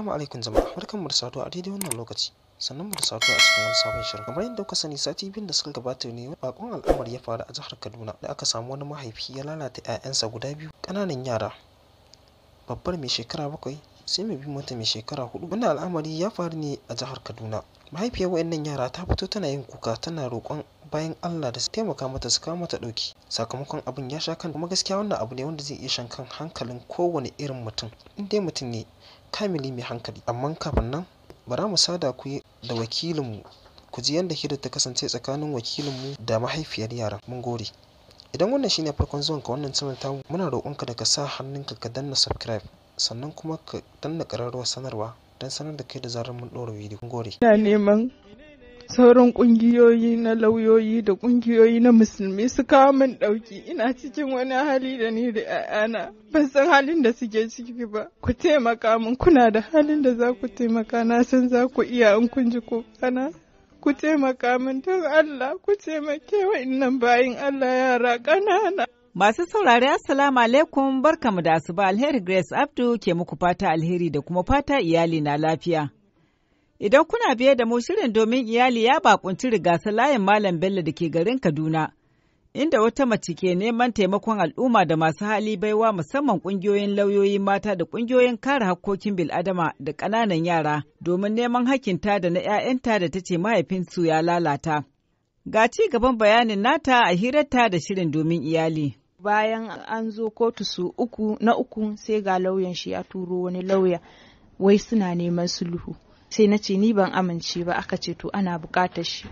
Assalamu alaikum jama'a, barkanmu da saduwa a daidai wannan lokaci. Sannan mu da saduwa a cikin wani sabon shirin. Kamar yadda kuka sani, sati biyun da suka gabata ne bakon al'amari ya faru a jihar Kaduna, da aka samu wani mahaifi ya lalata 'ya'yansa guda biyu, ƙananan yara. Babbar mai shekara 7 sai mai bi mata mai shekara 4. Wannan al'amari ya faru ne a jihar Kaduna. Mahaifiyar waɗannan yara ta fito tana yin kuka, tana roƙon bayan Allah da su taimaka mata, su kawo mata ɗauki, sakamakon abin ya sha kan. Kuma gaskiya wannan abu ne wanda zai iya shan kan hankalin kowane irin mutum, in dai mutum ne kamili mai hankali. Amma kafin nan, bara mu sada ku da wakilinmu ku ji yadda hirar ta kasance tsakanin wakilinmu da mahaifiyar yaran. Mun gode. Idan wannan shine farkon zuwan ka wannan channel tamu, muna roƙonka da ka sa hannunka ka danna subscribe, sannan kuma ka danna ƙararrawar sanarwa don sanar da kai da zarar mun ɗora bidiyo. Mun gode. Ina neman sauran ƙungiyoyi na lauyoyi da ƙungiyoyi na musulmi su kawo min ɗauki. Ina cikin wani hali da ni da 'ya'yana, ban san halin da suke ciki ba. Ku taimaka min, kuna da halin da za ku taimaka, na san za ku iya in kun ji kokana. Ku taimaka min don Allah, ku taimake wa'innan bayin Allah, yara ƙanana. Masu saurari, Assalamu alaikum, barkamu da asuba. Alheri Grace Abdu ke muku fata alheri da kuma fata iyali na lafiya. Idan kuna biye da mu, shirin domin iyali ya bakunci Rigasa, layin Malam Bello da ke garin Kaduna, inda wata mace ke neman taimakon al'umma da masu hali baiwa, musamman ƙungiyoyin lauyoyi mata da ƙungiyoyin kare hakkokin bil'adama da ƙananan yara, domin neman hakkinta da na 'ya'yanta da ta ce mahaifinsu ya lalata. Ga ci gaban bayanin nata a hirarta da shirin domin iyali. Bayan an zo kotu su uku, na uku sai ga lauyan shi ya turo wani lauya, wai suna neman sulhu. Sai na ce ni ban amince ba. Aka ce to ana bukatar shi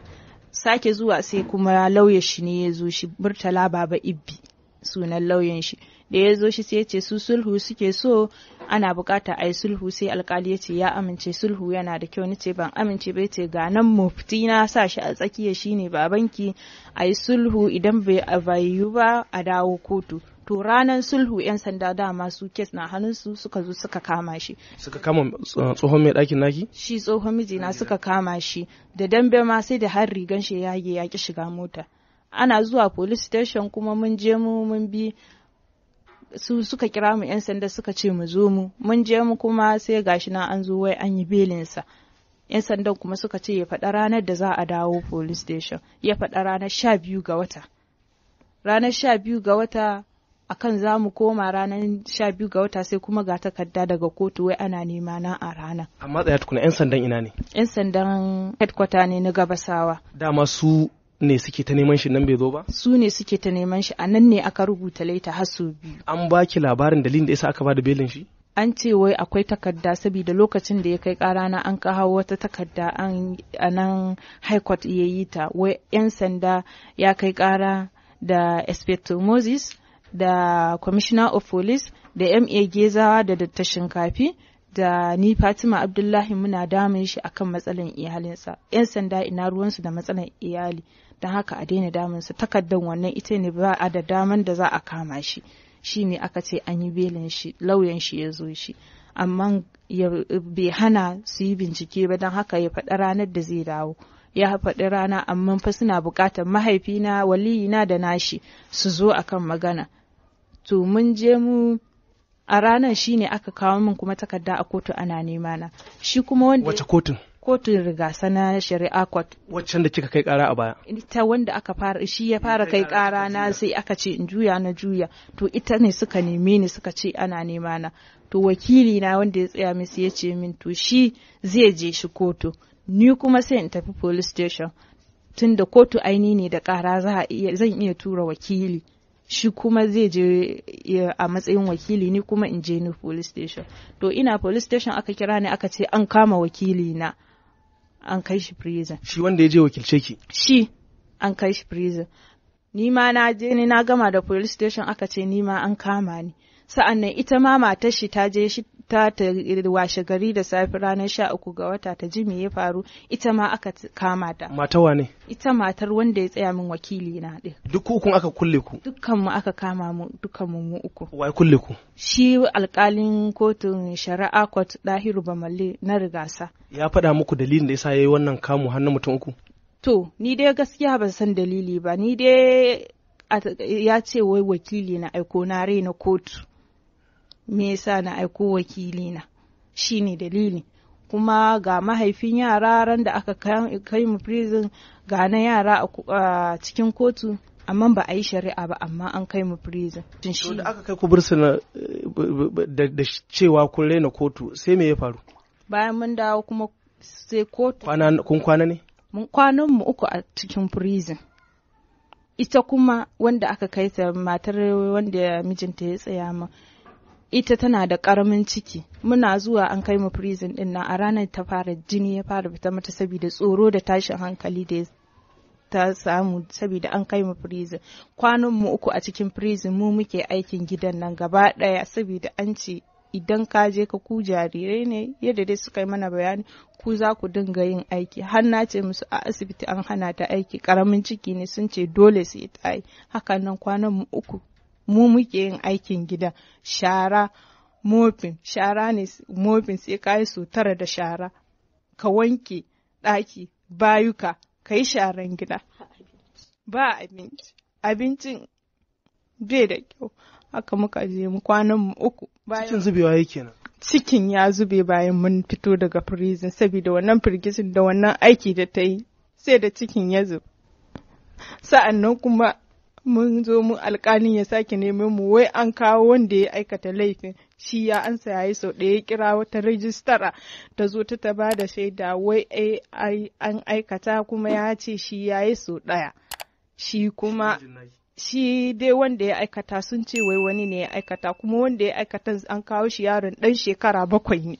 sake zuwa. Sai kuma lauyan shi ne ya zo shi, Murtala Baba Ibbi sunan lauyan shi. Da ya zo shi, sai ya ce su sulhu suke so, ana bukata a yi sulhu. Sai alkali ya ce ya amince, sulhu yana da kyau. Ni ce ban amince ba. Ce ga nan mufti na sa shi a tsakiya, shine babanki, a yi sulhu, idan bai yiwu ba a dawo kotu. To ranar sulhu, 'yan sanda dama su case na hannunsu, suka zo suka kama shi. Suka kama tsohon mai ɗakin naki? Shi tsohon mijina suka kama shi da dambe ma, sai da har rigan shi ya yage, ya ki shiga mota. Ana zuwa police station kuma, mun je mu mun bi su, suka kira mu, 'yan sanda suka ce mu zo mu. Mun je mu kuma, sai gashi na an zo wai an yi belinsa. 'Yan sandan kuma suka ce ya faɗa ranar da za a dawo police station. Ya faɗa ranar 12 ga wata. Ranar 12 ga wata akan za mu koma ranar 12 ga wata, sai kuma ga takarda daga kotu wai ana nema na a ranar. Amma tsaya tukuna, 'yan sandan ina ne? 'Yan sandan headquarter ne na Gabasawa. Dama su ne suke ta neman shi nan bai zo ba? Su ne suke ta neman shi, a nan ne aka rubuta leta har sau biyu. An baki labarin dalilin da yasa aka bada belin shi? An ce wai akwai takarda, saboda lokacin da ya kai kara na an kawo wata takarda an a nan high court ya yi ta, wai 'yan sanda ya kai kara da Inspector Moses da Commissioner of Police da MA Gezawa da Dr. Shinkafi da ni Fatima Abdullahi, muna damun shi akan matsalan iyalinsa. 'Yan sanda ina ruwansu da matsalan iyali? Don haka a daina damunsa. Takardar wannan ita ne ba a da daman da za a kama shi. Shi ne aka ce an yi belin shi, lauyan shi ya zo shi, amma bai hana su yi bincike ba. Don haka ya faɗi ranar da zai dawo. Ya faɗi rana, amma fa suna buƙatar mahaifina, waliyina da nashi su zo akan magana. To mun je mu a ranar, shine aka kawo min kuma takarda a kotu ana nema na. Shi kuma wanda Wace kotun? Kotun Rigasa na shari'a court. Waccan da kika kai kara a baya? Ita wanda aka fara, shi ya fara kai kara na, sai aka ce in juya, na juya. To ita ne suka neme ni, suka ce ana nema na. To wakili na wanda ya tsaya min ya ce min to shi zai je shi kotu, ni kuma sai in tafi police station, tunda kotu aini ne da kara, za a iya zan iya tura wakili, shi kuma zai je a matsayin wakili, ni kuma in je ni police station. To ina police station aka kira ni, aka ce an kama wakili na, an kai shi prison. Shi wanda ya je wakilce ki? Shi an kai shi prison. Ni ma na je ni na gama da police station, aka ce ni ma an kama ni. Sa'an nan ita ma matar shi ta je shi ta washe gari da safe ranar 13 ga wata ta ji me ya faru, ita ma aka kama ta. Mata wane? Ita matar wanda ya tsaya min wakili na ɗin. Duk ukun aka kulle ku? Dukkan mu aka kama mu, dukkan mu mu uku. Wai kulle ku? Shi alkalin kotun shari'a court, Dahiru Bamalle na Rigasa. Ya faɗa muku dalilin da yasa yayi wannan kamu hannun mutum uku? To ni dai gaskiya ban san dalili ba. Ni dai ya ce wai wakili na aiko na raina kotu, me yasa na aiko wakili na? Shine dalili. Kuma ga mahaifin yara ran da aka kai mu prison, ga na yara a cikin kotu, amma ba a yi shari'a ba, amma an kai mu prison. To da aka kai ku bursuna da cewa kun raina kotu, sai me ya faru? Bayan mun dawo kuma sai kotu. Kun kwana ne? Mun kwanan mu 3 a cikin prison. Ita kuma wanda aka kai ta, matar wanda mijinta ya tsaya ma, ita tana da karamin ciki. Muna zuwa an kai mu prison din nan, a ranar ta fara jini ya fara fita mata saboda tsoro da tashin hankali da ta samu saboda an kai mu prison. Kwanan mu 3 a cikin prison, mu muke aikin gidan nan gaba daya, saboda an ce idan ka je ka ku jarirai ne, yadda dai suka yi mana bayani, ku za ku dinga yin aiki. Har na ce musu a asibiti an hana ta aiki, karamin ciki ne, sun ce dole su yi ta yi. Hakan nan kwanan mu 3 mu muke yin aikin gida, shara, mofin, shara ne mofin, sai ka yi sau 9 da shara, ka wanke ɗaki, bayuka, ka yi sharan gida. Ba abinci, abincin bai da kyau. Haka muka je mu kwanan mu 3. Cikin zubewa yake nan. Cikin ya zube bayan mun fito daga prison, saboda wannan firgicin da wannan aiki da ta yi, sai da cikin ya zube. Sa'an nan kuma mun zo mu alkalin ya sake neman mu, wai an kawo wanda ya aikata laifin, shi ya ansa yayi sau ɗaya, ya kira wata rajistara ta zo ta ba da shaida, wai ai an aikata, kuma ya ce shi yayi sau ɗaya. Shi kuma shi dai wanda ya aikata, sun ce wai wani ne ya aikata, kuma wanda ya aikata an kawo shi, yaron ɗan shekara 7 ne.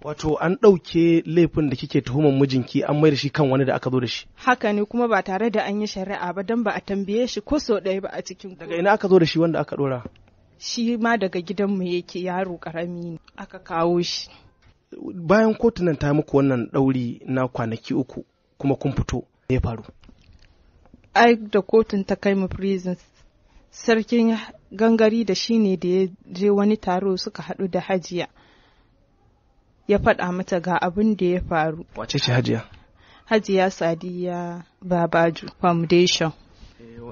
Wato an ɗauke laifin da kike tuhumar mijinki an mai da shi kan wani da aka zo da shi. Haka ne, kuma ba tare da an yi shari'a ba, don ba a tambaye shi ko sau ɗaya ba a cikin. Daga ina aka zo da shi wanda aka ɗora? Shi ma daga gidanmu yake, yaro ƙarami ne aka kawo shi. Bayan kotunan ta muku wannan ɗauri na kwanaki 3 kuma kun fito, me ya faru? Ai da kotun ta kai mu prison, sarkin gangari da shi ne da ya je wani taro suka haɗu da Hajiya. Ya faɗa mata ga abin da ya faru. Wace ce Hajiya? Hajiya Sadiya Babaju Foundation.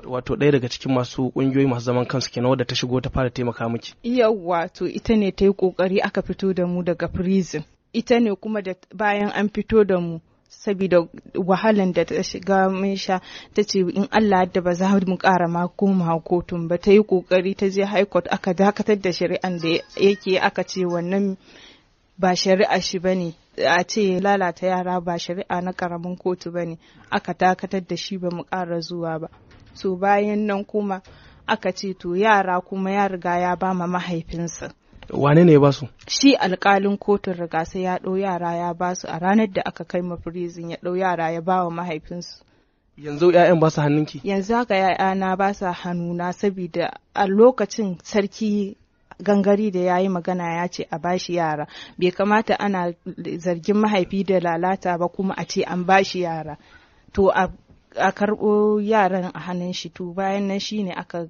Wato ɗaya daga cikin masu ƙungiyoyi masu zaman kansu kenan, wadda ta shigo ta fara taimaka miki. Yawwa, to ita ne ta yi ƙoƙari aka fito da mu daga prison. Ita ne kuma da bayan an fito da mu, saboda wahalan da ta shiga mun sha, ta ce in Allah da ba za mu ƙara ma koma kotun ba. Ta yi ƙoƙari ta je high court, aka dakatar da shari'an da yake, aka ce wannan ba shari'a shi bane, a ce lalata yara ba shari'a na karamin kotu bane, aka dakatar da shi, ba mu ƙara zuwa ba. To bayan nan kuma aka ce to yara kuma ya riga ya ba ma mahaifinsa. Wane ne ya ba su? Shi alkalin kotun riga sai ya ɗau yara ya ba su a ranar da aka kai ma prison, ya ɗau yara ya ba wa mahaifinsu. Yanzu 'ya'yan ba su hannunki? Yanzu haka 'ya'yana ba sa hannuna, saboda a lokacin sarki gangari da ya yi magana ya ce a bashi yara, bai kamata ana zargin mahaifi da lalata ba kuma a ce an bashi yara, to a karɓo yaran a hannun shi. To bayan nan shine aka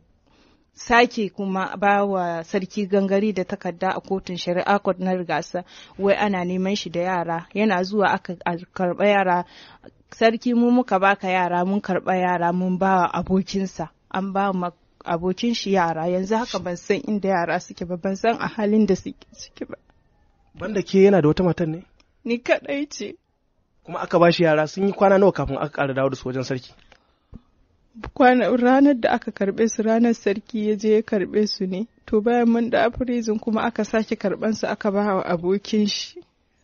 sake kuma ba wa sarki gangari da takarda a kotun shari'a court na Rigasa, wai ana neman shi da yara. Yana zuwa aka karɓa yara. Sarki, mu muka baka yara, mun karɓa yara mun ba wa abokinsa, an ba ma abokin shi yara. Yanzu haka ban san inda yara suke ba, ban san a halin da suke ciki ba. Banda ke yana da wata matan ne? Ni kadai ce. Kuma aka ba shi yara, sun yi kwana nawa kafin aka ƙara dawo da su wajen sarki? Kwana ranar da aka karbe su, ranar sarki ya je ya karbe su ne. To bayan mun da prison kuma aka sake karban su aka ba wa abokin shi.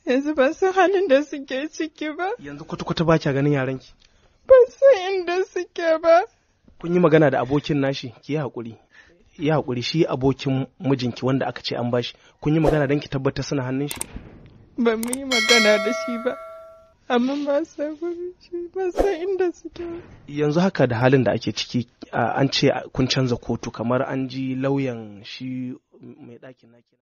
Yanzu ban san halin da suke ciki ba. Yanzu kwata-kwata ba kya ganin yaranki? Ban san inda suke ba. Kun yi magana da abokin nashi? Ki yi haƙuri. Yi haƙuri, shi abokin mijinki wanda aka ce an bashi. Kun yi magana don ki tabbatar suna hannun shi? Ba mu yi magana da shi ba. Amma ba sa gurin shi, ba san inda suke ba. Yanzu haka da halin da ake ciki, an ce kun canza kotu, kamar an ji lauyan shi mai ɗakin naki.